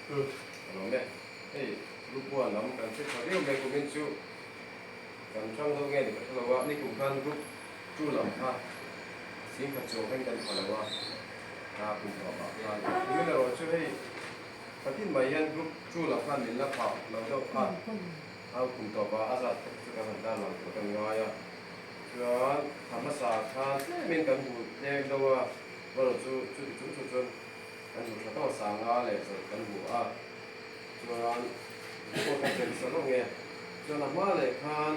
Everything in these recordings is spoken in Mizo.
Ka lawm e. Hei group one lam kan hre tha viau mai kumin chu kan hrang deuh nge ni ka hre lo a, nikum khan group two lam kha singkhat chuang khan kan pha lo a, a kum tawp ah khan kumin erawh chu hei patin mai hian group two lam khan min la pha lo deuh a, a kum tawp ah a zat kha chu kan han tarlang tur kan ngai a, chuan thla hmasa khan tlemin kan hmu tlem deuh a, erawh chu chuti chung chu chuan Kan hmu tha tawh sanga leh zawrh kan hmu a, chuan pawh kan tel sa hlauh nge. Chuan a hma leh khan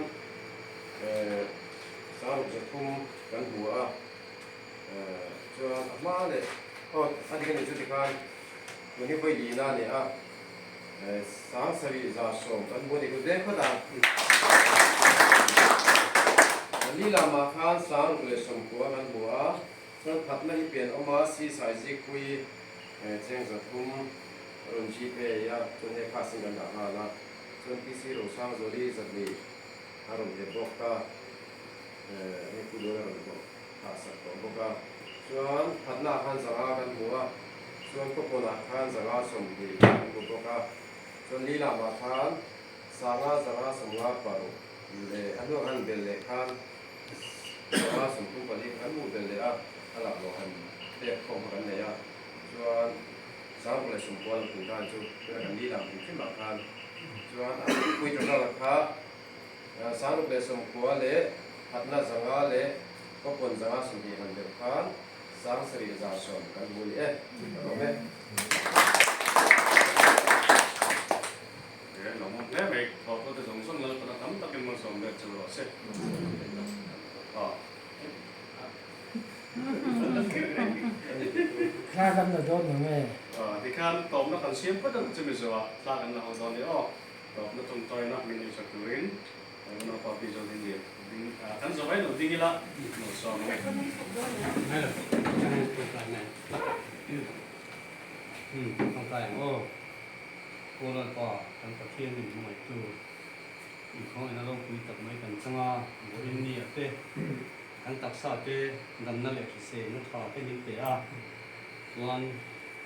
sangruk zathum kan hmu a, chuan a hma leh aw a dik a nih chu tikhan tun hi vawi lina a ni a, sang sarih 110 kan hmu a ni kut deng phawt ang. Lila mah khan 6090 kan hmu a. Chuan phatna hi pian awm a, si sai zikpui cheng 300 rawn Gpay a, chuan hei kha sin kan dah nghal a, chuan PC Rosangzuali 200 a rawn pe bawk a, hei Pu Luan a rawn bawk thah sak tawh bawk a, chuan phatna ah khan 500 kan hmu a, chuan kawpawn ah khan 520 kan hmu bawk a, chuan Lilam ah khan 500 556 leh a hnuah khan bel leh khan Chawhma 34 kan hmuh belh leh a, a laklawh han pek khawm kha kan nei a, chuan 6090 lam tun khan chu tuna kan li lam hrim hrimah khan chuan a pui total kha 6090 leh phatna 500 leh kawpawn 520 han deuh khan 7110 kan hmu ni e, ka lawm e. He lawmawm hle mai, thawhthawte zawng zawng Lalpana tam takin malsawm ber chu rawh se. Thla kan la dawn lo nge? Tikhan tawpna kan siam phawt ang chumi zawhah thla kan la ho dawn ni aw. Tawpna tawngtaina min neihsak turin kan unaupa Pi Zohminglian ding kan zawh ai lo ding ila malsawm ang e. Tawngtai ang aw. Aw Lalpa, kan Pathian min hmangaihtu, i khawngaihna ropui tak mai kan chang a, vawiin ni ah te, kan taksa te damna leh hriselna tha te min pe a, chuan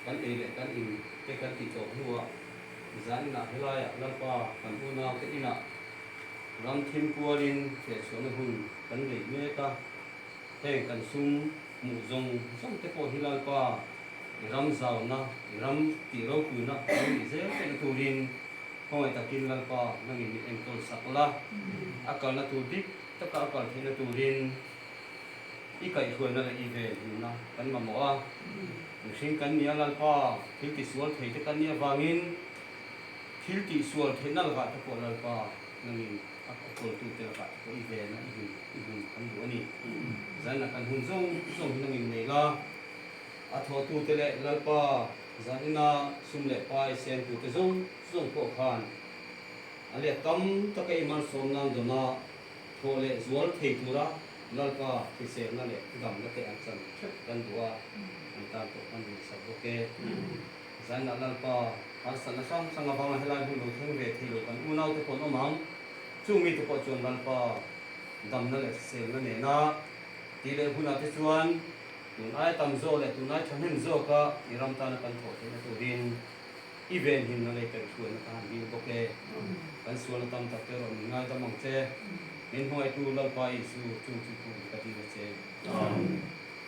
kan ei leh kan in te kan tih tawh hnuah zan inah helaiah Lalpa kan unau te inah ram thim kualin fehchhuahna hun kan nei mek a, heng kan sum hmuh zawng zawng te pawh hi Lalpa I ram zauna, i ram tih ropuina lo nih zel theihna turin khawngaih takin Lalpa nangin min enkawl sak la, a kalna tur dik taka a kal theihna turin i kaihhruaina leh i venhimna kan mamawh a. Mihring kan nia Lalpa, thil tisual thei te kan nih avangin thil tihsual theihna lakah te pawh Lalpa nangin a kawltute lakah te pawh i vena i hun i hun kan duh a ni. Zaina kan hun zawng zawng hi nangin nei la. A thawhtute leh Lalpa zanina sum leh pai sentute zawng zawng pawh khan a let tam taka i malsawm nan dawna thawh leh zual thei tura Lalpa hriselna leh damna te an chan theuh kan duh a, an tan pawh kan rinsak bawk e. Zainah Lalpa harsatna hrang hrang avanga helai hun lo thleng ve thei lo kan unaute pawh an awm ang, chung mite pawh chuan Lalpa damna leh hriselna nena tih leh hunah te chuan Tun aia tam zawk leh tun aia thahnem zawka i ram tana kan thawh theihna turin i venhimna leh kaihhruaina ka han dil bawk e. Kan sualna tam tak te erawh min ngaidam ang che. Min hmangaihtu Lalpa Isu chung chu thu in ka dil a che. Amen.